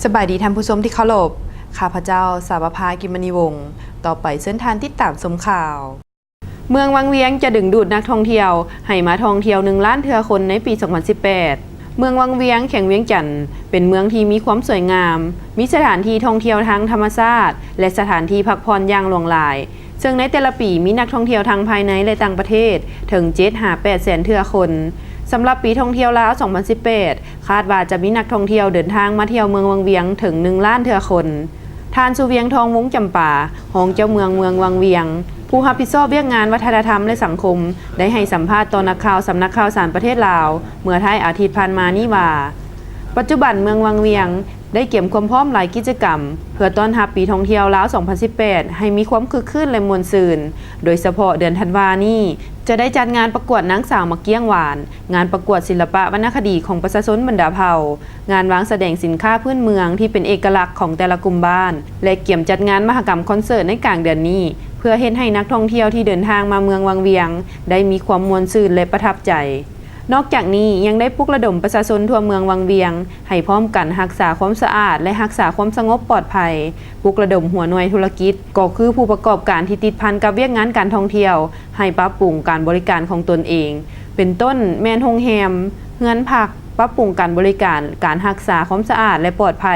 ສະບາຍດີທ່ານຜູ້ຊົມທີ່ເຄົາລົບ, ຂ້າພະເຈົ້າ ສາວະພາ ກິມມະນີວົງ. ຕໍ່ໄປເຊີນທ່ານຕິດຕາມຊົມຂ່າວ. ເມືອງວັງວຽງຈະດຶງດູດນັກທ່ອງທ່ຽວໃຫ້ມາທ່ອງທ່ຽວໜຶ່ງລ້ານເທື່ອຄົນໃນປີສອງພັນສິບແປດ. ເມືອງວັງວຽງ ແຂວງວຽງຈັນ ເປັນເມືອງທີ່ມີຄວາມສວຍງາມ, ມີສະຖານທີ່ທ່ອງທ່ຽວທາງທຳມະຊາດ ແລະ ສະຖານທີ່ພັກຜ່ອນຢ່າງຫຼວງຫຼາຍ, ເຊິ່ງໃນແຕ່ລະປີມີນັກທ່ອງທ່ຽວທັງພາຍໃນ ແລະ ຕ່າງປະເທດເຖິງເຈັດຫາແປດແສນເທື່ອຄົນ. ສຳລັບປີທ່ອງທ່ຽວລາວສອງພັນສິບແປດ ຄາດວ່າຈະມີນັກທ່ອງທ່ຽວເດີນທາງມາທ່ຽວເມືອງວັງວຽງເຖິງໜຶ່ງລ້ານເທື່ອຄົນ. ທ່ານ ສຸວຽງທອງ ວົງຈຳປາ ຮອງເຈົ້າເມືອງເມືອງວັງວຽງ ຜູ້ຮັບຜິດຊອບວຽກງານວັດທະນະທຳ ແລະ ສັງຄົມ ໄດ້ໃຫ້ສຳພາດຕໍ່ນັກຂ່າວສຳນັກຂ່າວສານປະເທດລາວ ເມື່ອທ້າຍອາທິດຜ່ານມານີ້ວ່າ ປັດຈຸບັນເມືອງວັງວຽງ ໄດ້ກຽມຄວາມພ້ອມຫຼາຍກິດຈະກຳ ເພື່ອຕ້ອນຮັບປີທ່ອງທ່ຽວລາວສອງພັນສິບແປດ ໃຫ້ມີຄວາມຄຶກຄື້ນ ແລະ ມ່ວນຊື່ນ, ໂດຍສະເພາະເດືອນທັນວານີ້ ຈະໄດ້ຈັດງານປະກວດນາງສາວໝາກກ້ຽງຫວານ, ງານປະກວດສິລະປະວັນນະຄະດີຂອງປະຊາຊົນບັນດາເຜົ່າ, ງານວາງສະແດງສິນຄ້າພື້ນເມືອງທີ່ເປັນເອກະລັກຂອງແຕ່ລະກຸ່ມບ້ານ ແລະ ກຽມຈັດງານມະຫະກຳຄອນເສີດໃນກາງເດືອນນີ້ ເພື່ອເຮັດໃຫ້ນັກທ່ອງທ່ຽວທີ່ເດີນທາງມາເມືອງວັງວຽງ ໄດ້ມີຄວາມມ່ວນຊື່ນ ແລະ ປະທັບໃຈ. ນອກຈາກນີ້ຍັງໄດ້ປຸກລະດົມປະຊາຊົນທົ່ວເມືອງວັງວຽງ ໃຫ້ພ້ອມກັນຮັກສາຄວາມສະອາດ ແລະ ຮັກສາຄວາມສະຫງົບປອດໄພ, ປຸກລະດົມຫົວໜ່ວຍທຸລະກິດ ກໍຄືຜູ້ປະກອບການທີ່ຕິດພັນກັບວຽກງານການທ່ອງທ່ຽວ ໃຫ້ປັບປຸງການບໍລິການຂອງຕົນເອງ, ເປັນຕົ້ນແມ່ນໂຮງແຮມ, ເຮືອນພັກ, ປັບປຸງການບໍລິການ, ການຮັກສາຄວາມສະອາດ ແລະ ປອດໄພ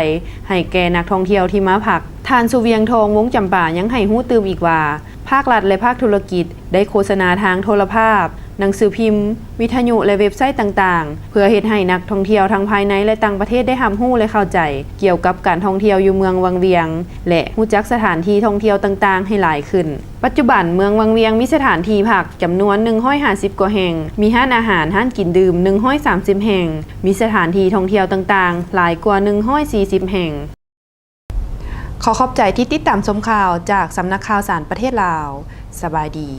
ໃຫ້ແກ່ນັກທ່ອງທ່ຽວທີ່ມາພັກ. ທ່ານ ສຸວຽງທອງ ວົງຈຳປາ ຍັງໃຫ້ຮູ້ຕື່ມອີກວ່າ ພາກລັດ ແລະ ພາກທຸລະກິດ ໄດ້ໂຄສະນາທາງໂທລະພາບ, ໜັງສືພິມ, ວິທະຍຸ ແລະ ເວັບໄຊຕ່າງໆ ເພື່ອເຮັດໃຫ້ນັກທ່ອງທ່ຽວທັງພາຍໃນ ແລະ ຕ່າງປະເທດໄດ້ຮັບຮູ້ ແລະ ເຂົ້າໃຈກ່ຽວກັບການທ່ອງທ່ຽວຢູ່ເມືອງວັງວຽງ ແລະ ຮູ້ຈັກສະຖານທີ່ທ່ອງທ່ຽວຕ່າງໆໃຫ້ຫຼາຍຂຶ້ນ. ປັດຈຸບັນເມືອງວັງວຽງມີສະຖານທີ່ພັກຈຳນວນໜຶ່ງຮ້ອຍຫ້າສິບກວ່າແຫ່ງ, ມີຮ້ານອາຫານ, ຮ້ານກິນດື່ມໜຶ່ງຮ້ອຍສາມສິບແຫ່ງ, ມີສະຖານທີ່ທ່ອງທ່ຽວຕ່າງໆຫຼາຍກວ່າໜຶ່ງຮ້ອຍສີ່ສິບແຫ່ງ. ຂໍຂອບໃຈທີ່ຕິດຕາມຊົມຂ່າວຈາກສຳນັກຂ່າວສານປະເທດລາວ. ສະບາຍດີ.